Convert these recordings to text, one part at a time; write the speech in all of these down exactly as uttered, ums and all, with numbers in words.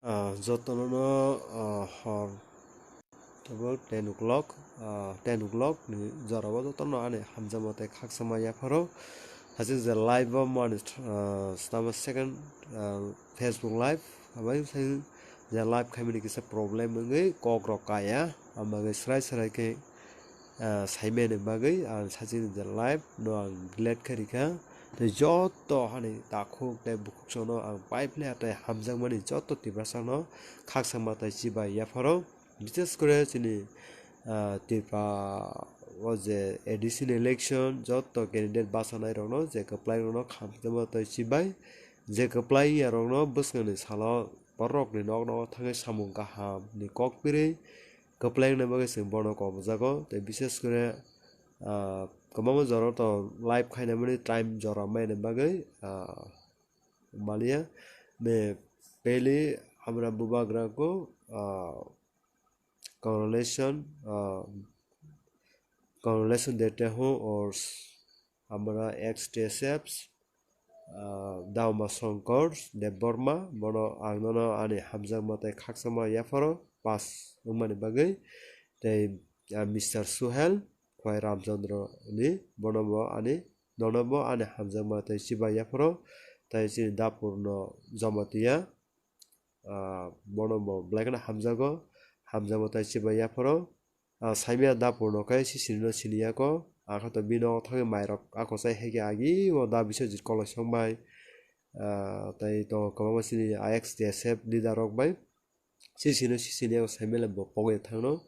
Ah, jotono no, ah, hor table ten o'clock, ah, ten o'clock ni jora o jotono ani hamjakma tei khakchangma yapharo. Haching je live o mani, ah, tamo second, ah, Facebook live, abai sai je live khaimani kisa problem wngwi kok rok kaya, ama wngwi srai srai khe, ah, saimani bagwi ang sachini je live no ang delete kharikha. Tei joto hani takhuk tei bukhuk sono ang pai phle tei hamjakmani joto Tiprasa no khakchangma tei chibai yapharo. Bises kore chini, ah, Tripura o je A D C ni election joto candidate bachanairokno je kwplairokno khamjakma tei chibai, je kwplai yarokno bwskangni salo borokni nok nogo thangwi samung kahamni kok pirwi kwplai wngna bagwi chwng bono kobojago. Tei bises kore, ah, kwbangma jora to live khainamani time jora maina bagwi, ah, maliya. Me peli hamra bubagra ko, ah, congratulation, ah, congratulation dete ho or s-, hamra ex T S F, ah, Dauma Shankar Debbarma, bono ang nono ani hamjakma tei khakchangma yapharo pass wngmani bagwi, tei, ah, Mister Suhel, Khwai Ramchandra ni, bono bo ani, nono bo ani hamjakma tei chibai yapharo, tei chini Dapur no Jamatia, ah, bono bo belai kheno hamjago, hamjakma tei chibai yapharo. Ah, saimya Dapur no khe sisini no sini yako, akhato bino thangwi mairok ako chai haikhe agi o da Biswajit Koloi song bai, ah, tei tongo kwbangma chini I X T S F leader rok bai. Sisino sisini yako saimele bo pogwi thangno.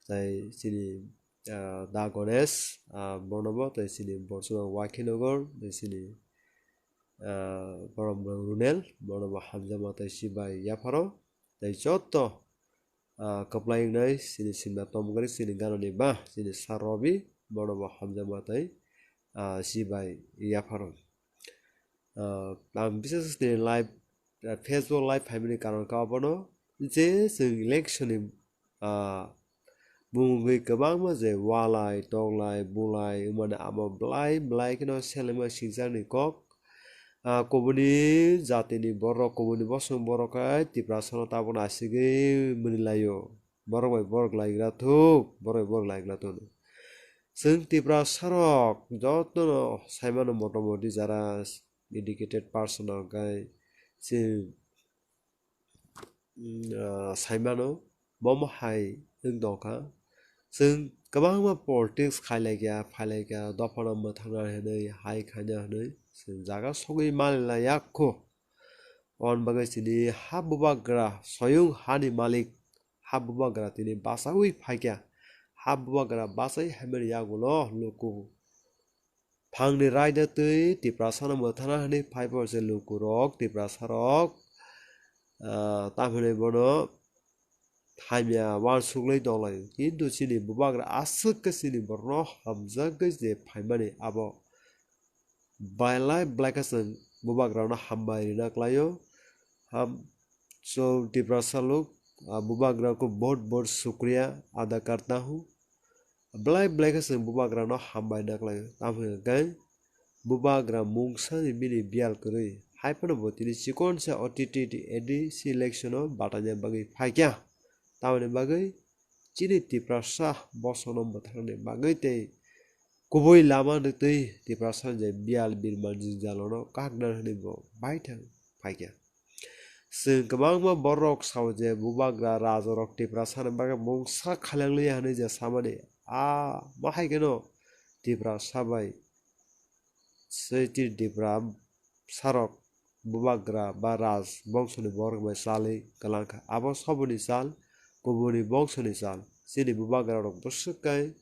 Tei chini, ah, Da Ganesh, ah, bono bo tei chini Borchuma Wakhinagar, tei chini, ah, Borom Runel, bono bo hamjakma tei chibai yapharo. Tei joto, ah, kwplai wngnai chini Simna Tomgari, chini ganani ba, chini Sir Robi, bono bo hamjakma tei, ah, chibai yapharo. Ah, ang bises tini live, ah, Facebook live phaimani karon khe abono je chwng election ni, ah, bumungwi kwbangma je walai, toklai, bulai wngmani amo belai belai kheno selengma singjakni kok. Ah, kubuni jatini borok, kubuni bosong borok khe Tiprasano tabukno asigwi mwnwi laio. Borok bai borok laigra thuk, borok bai borok laigra thuk. Chwng Tiprasarok jotono saimano motamoti jara educated person hwnkhe chwng, mm, ah, saimano bomo hai wng tongkha. Chwng kwbangma politics khailaikha, phailaikha, dophano mwthangna hinwi, hai khaina hinwi chwng jaga sogwi manlaiya kho. Aboni bagwi chini ha bubagra, soyung hani malik, ha bubagra tini bachaui phaikha. Ha bubagra bachai haimani yagulo luku phangni raida twi Tiprasano mwthana hwnwi phaibo se lukurok, Tiprasarok, ah, tamhinwi bono hamya uansukgwi tonglaio. Kintu chini bubagra aswk khe chini borokno hamjakgwi je phaimani abo belai belai khe chwng bubagrano hambai rwna klaio. Ham, so Tiprasa lok, ah, bubagra ko bahut bahut shukriya ada karta hu. Belai belai khe chwng bubagrano hambai na khlaio. Tamo hwnkhe bubagra mungsani bini biyal kwrwi. Hai phano bo tini chikon se O T T A D C election o bataina bagwi phaikha. Tamoni bagwi chini Tiprasa bosongno mwthangni bagwi tei kubui lama nw twi Tiprasa je biyal birman jwngjalono kakna hwnwi bo baithang phaikha. Chwng kwbangma borok sao je bubagra rajarok Tiprasani bagwi mungsa khailanglia hwnwi je samani, a ma hai kheno Tiprasa bai Sweetie Tiprasarok bubagra ba raj bongsoni borok bai chalwi kwlangkha. Abo soboni chal, kubuni bongsoni chal. Chini bubagrarok bwswk kai,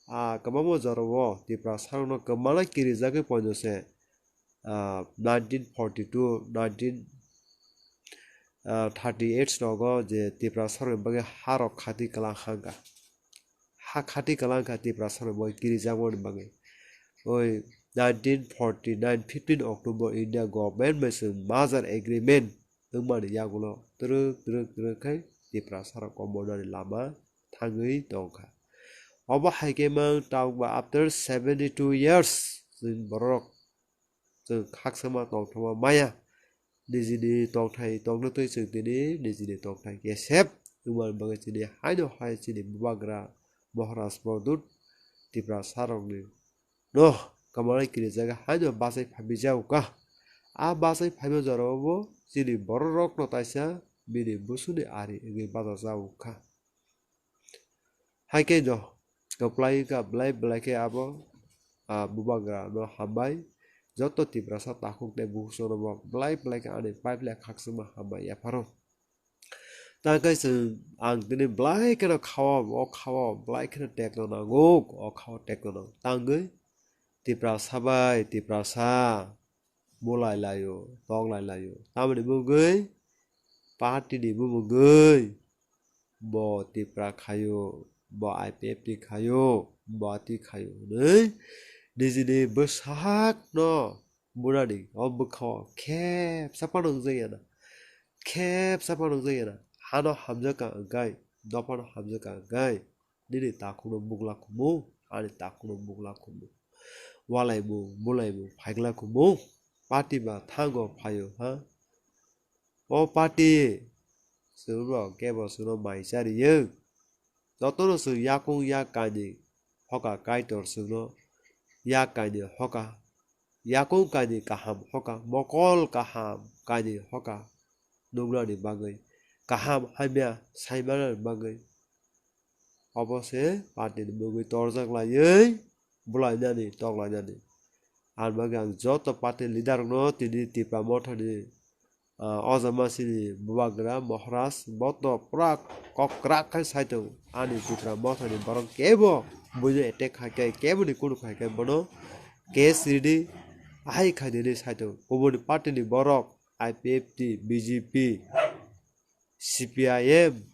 a kwbangma jorao Tiprasarokno kwmana kirijagwi poino se, ah, nineteen forty-two, nineteen, ah, thirty-eight rogo je Tiprasarokni bagwi harok khati kwlang hangkha. Ha khati kwlang kha Tiprasarokni bagwi kirijakmani bagwi. Oi nineteen forty-nine fifteen October India government bai chwng merger agreement wngmani yagulo twrwk twrwk twrwk khai Tiprasarok kombonani lama thangwi tongkha. Obo hai khe mang tabuk ba after seventy-two years chwng borok chwng khakchangma tongthokma maya. nijini tongthai tongna twi chwng tini nijini tongthai kesep wngmani bagwi chini haino hai chini bubagra Maharaj Bodut Tiprasa rokni no kwmari kirijak haino bachai phaibi jago kha. A bachai phaiba jorao bo chini borok rokno taisa bini busuni ari wngwi bacha jago kha. Hai khe no kwplai wngkha, belai belai khe abo, ah, bubagra no hambai. Joto Tiprasa takhuk tei bukhuk no bo belai belai khe ani pipeline khakchangma hambai yapharo. Tang khe chwng ang tini belai kheno khao, o khao belai kheno tekno nango, o khao tekno nango. Tangwi Tiprasa bai Tiprasa mulai laio, tok lai laio. Tamoni mungwi party ni mungwi bo Tipra khaio, bo I P F T khaio, bo ati khaio hwnwi nijini bwsakno bunani o bwkhao khepsa phano wngjakya na, khepsa phano wngjakya na. Hano hamjakha wngkhai, dophano hamjakha wngkhai, nini takhukno bukla kumu, ani takhukno bukla kumu. Walaimung, bulaimung phaikla kumu, party ba thango phaio ha. O party chwngno kebo chwngno mai chariyo. Jotono chwng yakung yak kainwi hoka Kaitor chwngno yak kainwi hoka. Yakung kainwi kaham hoka, mokol kaham kainwi hoka. Nuknani bagwi, kaham hamya saimanani bagwi. Obo se party ni mungwi torjak laiwi, bulainani, toklainani. Ani bagwi ang joto party leader rokno tini Tipra Mothani, ah, o jama sini bubagra Maharaj boto pura kok kwrak khai saitongo. Ani Tipra Mothani borok kebo buino attack khai khe, kebo ni kunu khai khe bono case ridi ahai khai dini saitongo. Kubuni party ni borok I P F T, B J P, C P I M,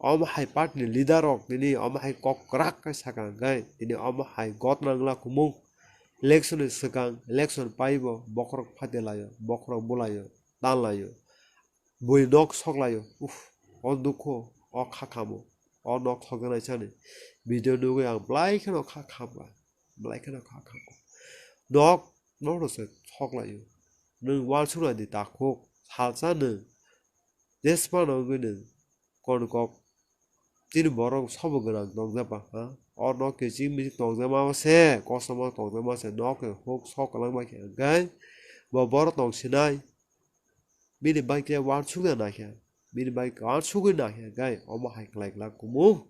omo hai party ni leader rok tini omo hai kok kwrak khe sakha hwnkhe tini omo hai gotna wngla kumung. Election ni swkang, election paibo bokhorok phate laio, bokhorok bulaio, tan laio, bui nok sok laio. Uff, o dukho, o kha khamo, o nok sokjaknai sani video nugwi ang belai kheno kha khama, belai kheno kha khama. Nok, nok no se sok laio. Nwng uansuk nai di takhuk, salsa nwng. Jesphano wngwi nwng kon kok chini borok sobo gwnang tongjak ba ha? O nok kiching miching tongjak ma se, kosom tongjak ma se, nok huk sok kwlangma khe hwnkhe bo borok tong sinai. Bini bai khe uansukna naikha, bini bai uansugwi naikha hwnkhe omo hai khlai glak kumu,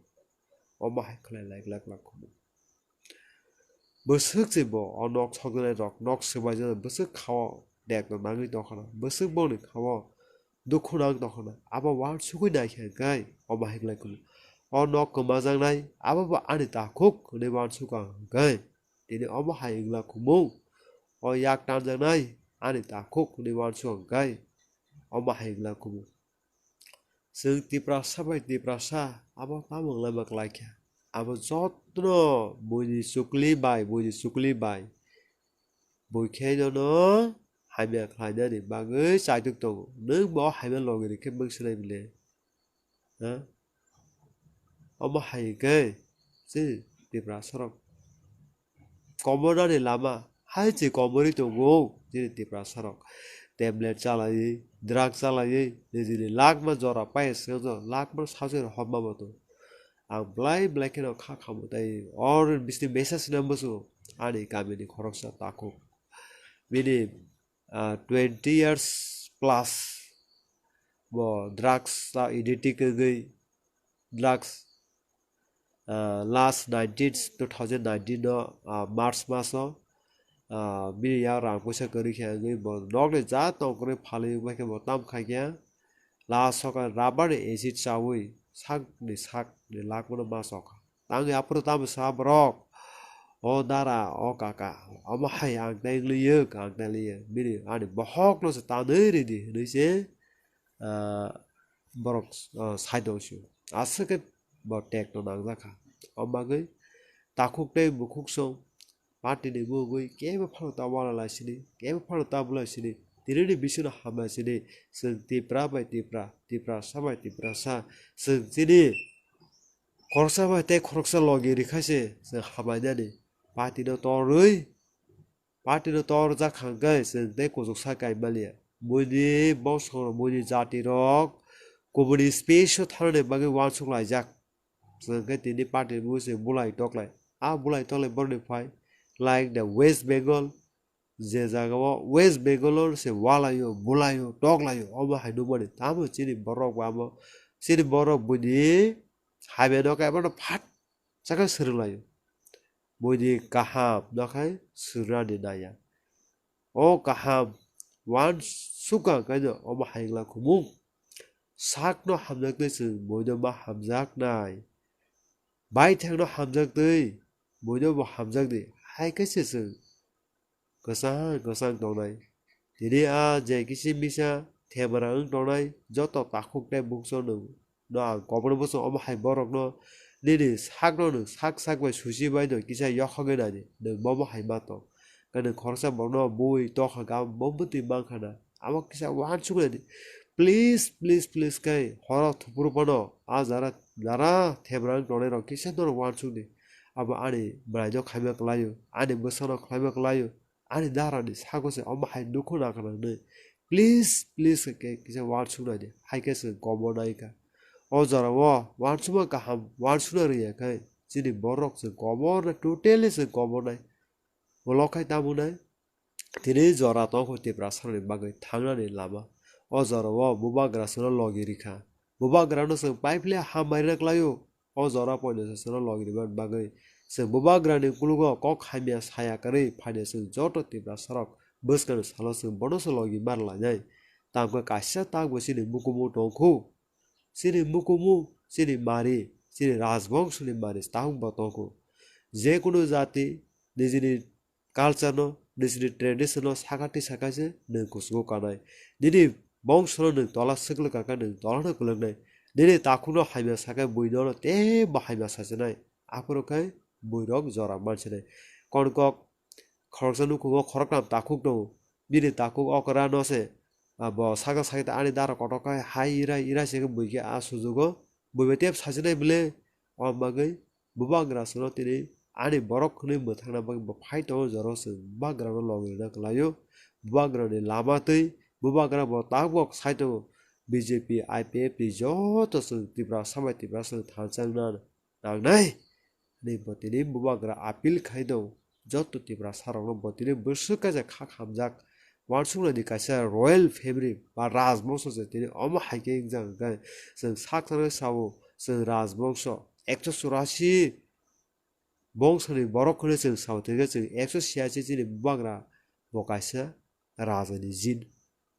omo hai khlai lai glak kumu. Bwswk se bo o nok sokjaknai rok, nok swbaijaknai bwswk khao dekno nangwi tongkha na, bwswk boni khao dukhu nang tongkha na, abo uansugwi naikha hwnkhe omo hai khlai kumu. O nok kwmajaknai abo bo ani takhuk hwnwi uansukha hwnkhe tini omo hai wngla kumu. O yak tanjaknai ani takhuk hwnwi uansukha hwnkhe omo hai wngla kumu. Chwng Tiprasa bai Tiprasa abo tamo wnglaima kwlai kha? Abo jotono buini chukli bai, buini chukli bai. Bui khe nono hamya khlainani bagwi chaitok tongo. Nwng bo hamya logi rikhe mung sinai bile. Ha? Omo hai khe chini Tiprasa rok komornani lama hai se komorwi tongo chini Tiprasa rok. Tablet chalaiwi, drug chalaiwi, nijini lakma jora pai swngjak, lakma sajwk rok hopma bo tongo. Ang belai belai kheno kha khamo tei or bisni message swnam bwswk ani kamini khoroksa takhuk. Bini, ah, twenty years plus bo drugs ta addict wngwi drugs, ah, last nineteen, two thousand nineteen no, ah, March maso, ah, bini yak rang puisa kwrwi khe wngwi bo nokni ja tong kwrwi phalwi wngbai khe bo tam khai khe last o khe rubber ni acid chawi sakni sakni lakmano ma chokha. Tangwi aphuru tamo sa borok, "O dara, o kaka, omo hai ang tei wngwi yak, ang tei wngwi yak. Bini ani bohokno se tanwi ridi," hwnwi se, ah, borok, ah, side o sio. Aswk khe bo tekno nangjak kha. Omo bagwi takhuk tei bukhuk song party ni mungwi kebo phano ta wala lai sini, kebo phano ta bulai sini, tinini bisino hamlai sini, chwng Tipra bai Tipra, Tiprasa bai Tiprasa, chwng chini khoroksa bai tei khoroksa logi rikhaise chwng hamlainani. Party no torwi, party no torjak kha hwnkhe chwng tei kuchuksa kaimaliya. buini bosong rok, buini jati rok kubuni space o thanani bagwi uansuk laijak. Chwng khe tini party ni bwswi bulai toklai. A bulai toklai borokni phai, like the West Bengal, je jaga o West Bengal o se walaio, bulaio, toklaio, omo hai nukmani. Tamo chini borok bo amo, chini borok buini hamya no kaibono phat chakhe swrwnglaio. Buini kaham no khai swrwngnani naiya. O kaham uansukha khe no omo hai wngla khumung. Sakno hamjaktwi chwng buino ma hamjaknai. Baithangno hamjaktwi buino bo hamjakdi. Hai khe se chwng kwchang kwchang tongnai. Tini a je kisi misa thebra wng tongnai joto takhuk tei bukchok no, no ang koborno bwswng omo hai borokno nini sakno nwng sak sak bai susi bai no kisa yokhogwi nai di, nwng bomo hai ma tong. Khe nwng khoroksa borokno bui tokha gam bo bwtwi mankha na, abo kisa uansuk nai di. Please, please, please khe horo thupuru phano a jara, jara thebra wng tongnai rok kisa norok uansuk di. Abo ani bwrai no khlaima kwlaio, ani bwsano khlaima kwlaio. Ani dara ni sago se omo hai nukho na kana hwnwi. Please, please khe kisa uansuk nai di. Hai khe chwng kobo nai kha. O jora o uansukma kaham uansukna rwya khe chini borok chwng kobo na totally chwng kobo nai. Ulo khai tamo nai. Tini jora tongkho Tiprasa rokni bagwi thangnani lama. O jora o bubagra chwngno logi rikha. Bubagra no chwng paiphle hambai rwna kwlaio. O jora poino se chwngno logi rwna bagwi chwng bubagra ni kulugo kok hamya saya kwrwi phaino chwng joto Tiprasa rok bwskangni salo chwng bono se logi mar lainai. Tamkhe kaisa takbo chini mukumu tongkhu. Chini mukumu, chini mari, chini rajbongso ni mari takbo tongkhu. Je kunu jati nijini culture no, nijini tradition no sakati sakaise nwng kusugo kanai. Nini bongsono nwng tola swklu kaka nwng tolano kwlwknai. Nini takhukno hamya sakhe buino no teibo hamya sachinai. Aphuru khe buirok jora mansinai. Konkok khoroksa nukhungo khoroknam takhuk tongo. Bini takhuk okra no se, abo saksa sakhe ta ani dara kotok khai hai irai irai se khe bui khe a sujugo. Bui bai tep sachinai bwle. O bagwi bubagra chwngno tini ani borok hwnwi mwthangna bagwi bo phai tongo, jora o chwng bubagrano logi rwna kwlaio. Bubagrani lama twi bubagra bo tabuk sai tongo. B J P, I P F ni joto chwng Tiprasa bai Tiprasa chwng thansa wngna nangnai hwnwi bo tini bubagra appeal khai tongo. Joto Tiprasa rokno bo tini bwswk kaisa kha khamjak. Uansuknani kaisa royal family ba rajbongso se tini omo hai khe wngjak hwnkhe chwng sak saknai sao chwng rajbongso ekso churasi bongsoni borok hwnwi chwng sao, tei khe chwng ekso chhiyasi chini bubagra bo kaisa raja ni jin.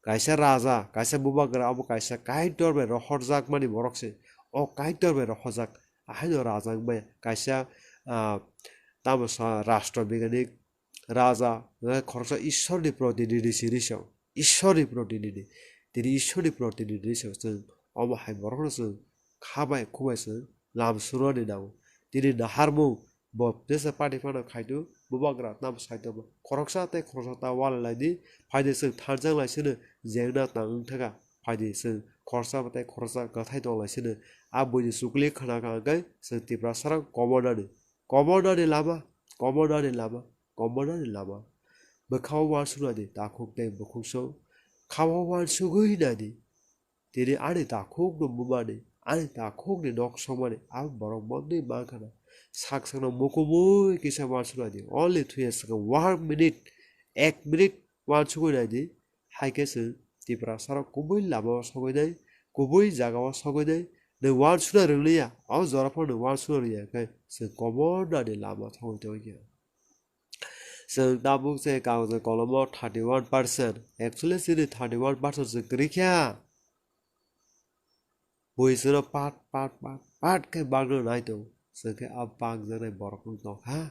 Kaisa raja, kaisa bubagra, abo kaisa Kaitor bai rohorjakmani borok se. O Kaitor bai rohorjak, ahaino raja wngmaya. Kaisa, ah, tamo sa rashtra bigyanik, raja, eh, khoroksa Ishwarni protinidhi se hinwi sao. Ishwarni protinidhi. Tini Ishwarni protinidhi hinwi sao. Chwng omo hai borokno chwng kha bai, khu bai chwng lam sunani nango. Tini naharmung bo tesa party phano khaito, bubagra tamo saito bo. Khoroksa tei khoroksa ta walai lai di, phaidi chwng thansa lai sino jengna tang wng thaka. Phaidi chwng khoroksa tei khoroksa kwthai tong lai sino. A buini chukli khna kha hwnkhe chwng Tiprasa rok kobo nani. Kobo nani lama, kobo nani lama, kobo nani lama. Bwkha o uansuk nai di, takhuk tei bukhuk song. Kha o uansugwi nai di. Tini ani takhukno bumani, ani takhukni nok songmani, abo borok mondwi mankha na. Sak sakno mukumui kisa uansuk nai di. Only two years ago, one minute, ek minute uansugwi nai di. Hai khe chwng Tiprasa rok kubui lama o sogwi nai, kubui jaga o sogwi nai. Nwng uansukna rwng liya, o jora phano nwng uansukna rwya khe chwng kobo nani lama thangwi tongwi kha. Chwng tabuk se kagoj kolomo thirty one percent. Actually, chini thirty one percent chwng kwrwi kha. Bui chwngno pat, pat, pat, pat khe bagno nai tongo. Chwng khe a bagjaknai borok wng tong kha.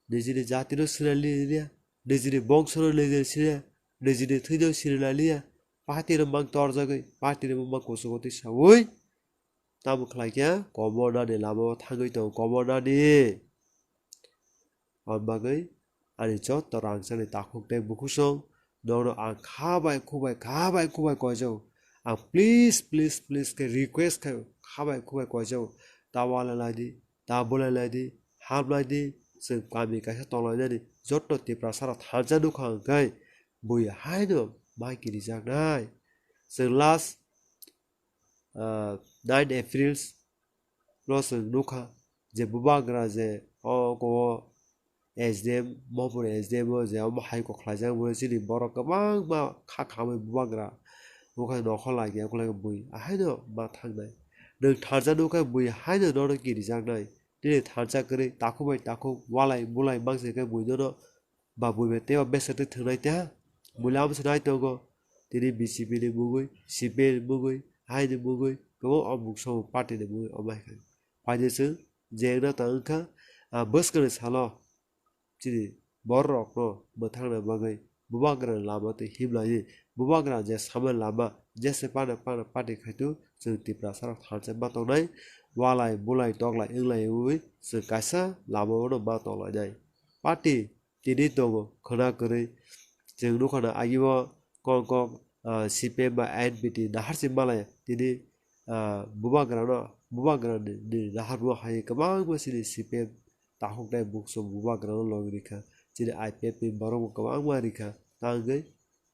Nijini jatino sinali liya, nijini bongsono nijini siniya, nijini thwino sinilaliya. Party rok mang torjagwi, party rok mang kuchugo twi saui. Tamo khlai khe kobo nani lama o thangwi tongo, kobo nani. Aboni bagwi ani joto rangchakni takhuk tei bukhuk song nokno ang kha bai khuk bai, kha bai khuk bai koijago. Ang please, please, please khe request khai, kha bai khuk bai koijago. Ta walai lai di, ta bulai lai di, ham lai di, chwng kami kaisa tong lainani joto Tiprasa rok thansa nukha hwnkhe bui haino Mai kirijaknai. Chwng last, ah, nine April no chwng nukha je bubagra je o kowo S D M, Mohpur S D M o je omo hai kok khlaijak, bo chini borok kwbangma kha khamwi bubagra. Wngkha nokho lagi, wngkha lagi bui. Ahaino ma thangnai. Nwng tharsa nukha bui haino nono kirijaknai. Nini tharsa kwrwi takhuk bai takhuk, walai bulai mangse khe bui nono ba bui bai teibo besa twi thwngnai teha. Bui lam se nai tongo. Tini B J P ni mugwi, C P I ni mugwi, haini mugwi, kwbang o mungsa party ni mugwi omo hai kha. Phaidi chwng je wngna tang wngkha, ah, bwskangni salo chini bororokno mwthangna bagwi bubagrani lama twi himlaiwi bubagra je samani lama jese pana pana party khaitu chwng Tiprasarok thansa ma tongnai, walai bulai toklai wnglaiwi chwng kaisa lamao no ma tonglainai. Party tini tongo khwna kwrwi. Chwng nukha na agio kok kok, ah, C P M ba N P T naharchi malaya tini, ah, bubagrano, bubagrani ni naharmo hai kwbangma chini C P M takhuknai bukchung bubagrano logi rikha. Chini I P F ni borokbo kwbangma rikha. Tangwi,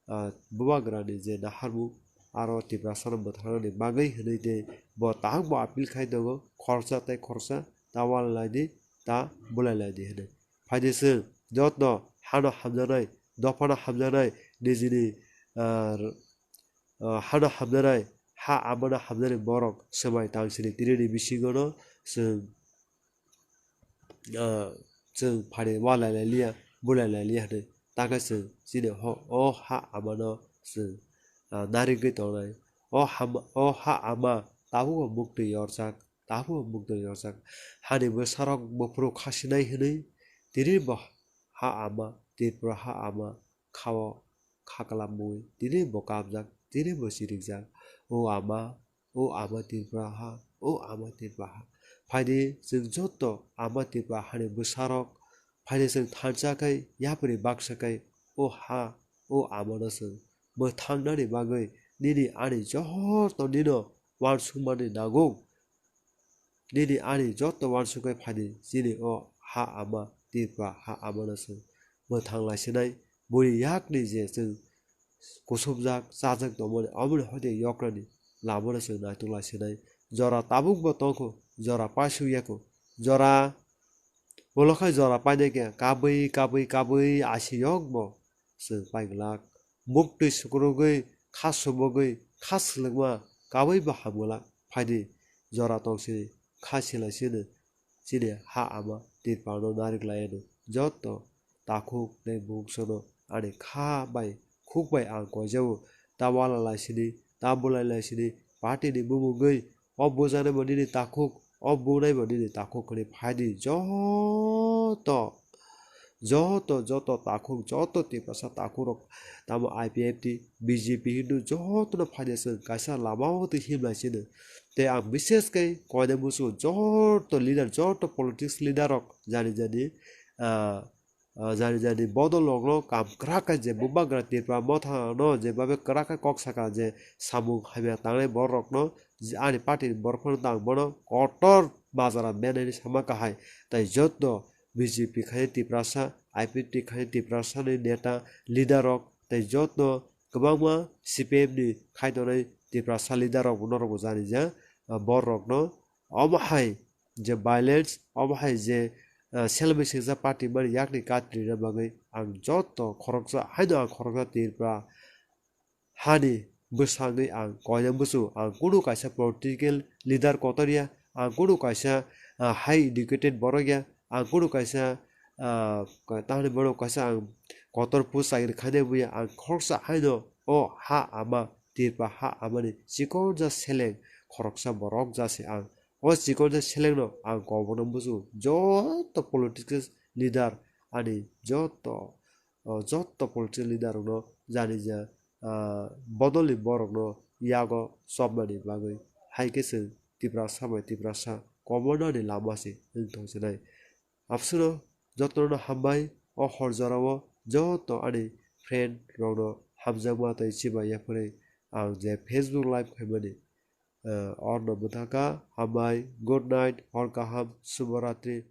ah, bubagrani je naharmung aro Tiprasano mwthangnani bagwi hwnwi tei bo tahokbo appeal khai tongo, khoroksa tei khoroksa ta walai laidi, ta bulai laidi hwnwi. Phaidi chwng joto hano hamjaknai, dophano hamjaknai, nijini, ah, ah, hano hamjaknai, ha amano hamjaknai borok swmai tang sini tinini bisingono chwng, ah, chwng phani walai lai liya, bulai lai liya hwnwi. Takhe chwng chini ho-, o ha amano chwng, ah, narigwi tongnai. O hama, o ha ama tabukbo muktwi yorjak, tabukbo muktwi yorjak. Hani bwsarok buphuru khasinai hwnwi tini bo ha ama, Tripura ha ama khao kha kwlamwi tini bo kapjak, tini bo chirikjak. O ama, o ama Tripura ha, o ama Tripura ha. Phaidi chwng joto ama Tripura hani bwsarok, phaidi chwng thansa khai, yapri baksa khai, o ha, o amano chwng mwthangnani bagwi nini ani joto nino uansukmani nango. Nini ani joto uansukwi phaidi chini o ha ama Tripura ha amano chwng mwthang laisinai. Bui yakni je chwng kusupjak, chajak tongmani, aboni hoite yokrani lamano chwng naituk laisinai. Jora tabukbo tongkho, jora paisuk yakho, jora ulo khai jora painai khe kabui, kabui, kabui asi yokbo chwng paiglak. Muktwi sukrugwi, kha subugwi, kha swlwkma kabui bo hamglak. Phaidi jora tong sini, kha silai sini, chini ha ama Tripurano narik lai ano. Joto takhuk tei buksono ani kha bai khuk bai ang koijao. Ta wala lai sini, ta bulai lai sini, party ni bumungwi o bujanai bo nini takhuk, o bunai bo nini takhuk hwnwi phaidi joto, joto, joto takhuk, joto Tiprasa takhukrok, tamo I P F T, B J P hindu jotono phaidi chwng kaisa lamao twi himlai sini. Tei ang bises khe koinai muchungo joto leader, joto politics leader rok jani jani, ah, ah, jani jani bodol rokno kam kwrak khe je bubagra Tripura motha no je babe kwrak khe kok saka je samung hamya tangnai borok rokno je ani party ni borok phano tang bono kotor majra menani sama kahai. Tai joto B J P khai Tiprasa, I P F T khai Tiprasa ni neta leader rok tai joto kwbangma C P M ni khai tongnai Tiprasa leader rok bo norok bo jani ja, ah, borok no omo hai je violence, omo hai je, ah, selmwi singsa party mani yakni katri rwna bagwi ang joto khoroksa haino ang khoroksa Tripura hani bwsangwi ang koinai muchungo. Ang kunu kaisa political leader kotor ya, ang kunu kaisa, ah, high educated borok ya, ang kunu kaisa, ah, tamni borok kaisa ang kotor post chakri khainai buya, ang khoroksa haino o ha ama Tripura ha amani chikonja seleng khoroksa borok jase ang. O chikonja selengno ang kobono muchungo joto political leader ani joto, o joto political leader rokno jani ja, ah, bodolni borokno yago chopmani bagwi hai khe chwng Tiprasa bai Tiprasa kobornani lama se wng tong sinai. Absuno jotono hambai o hor jorao joto ani friend rokno hamjakma tei chibai yaphurwi ang je Facebook live khaimani, eh, orno bwthaka hambai, good night, hor kaham, subharatri.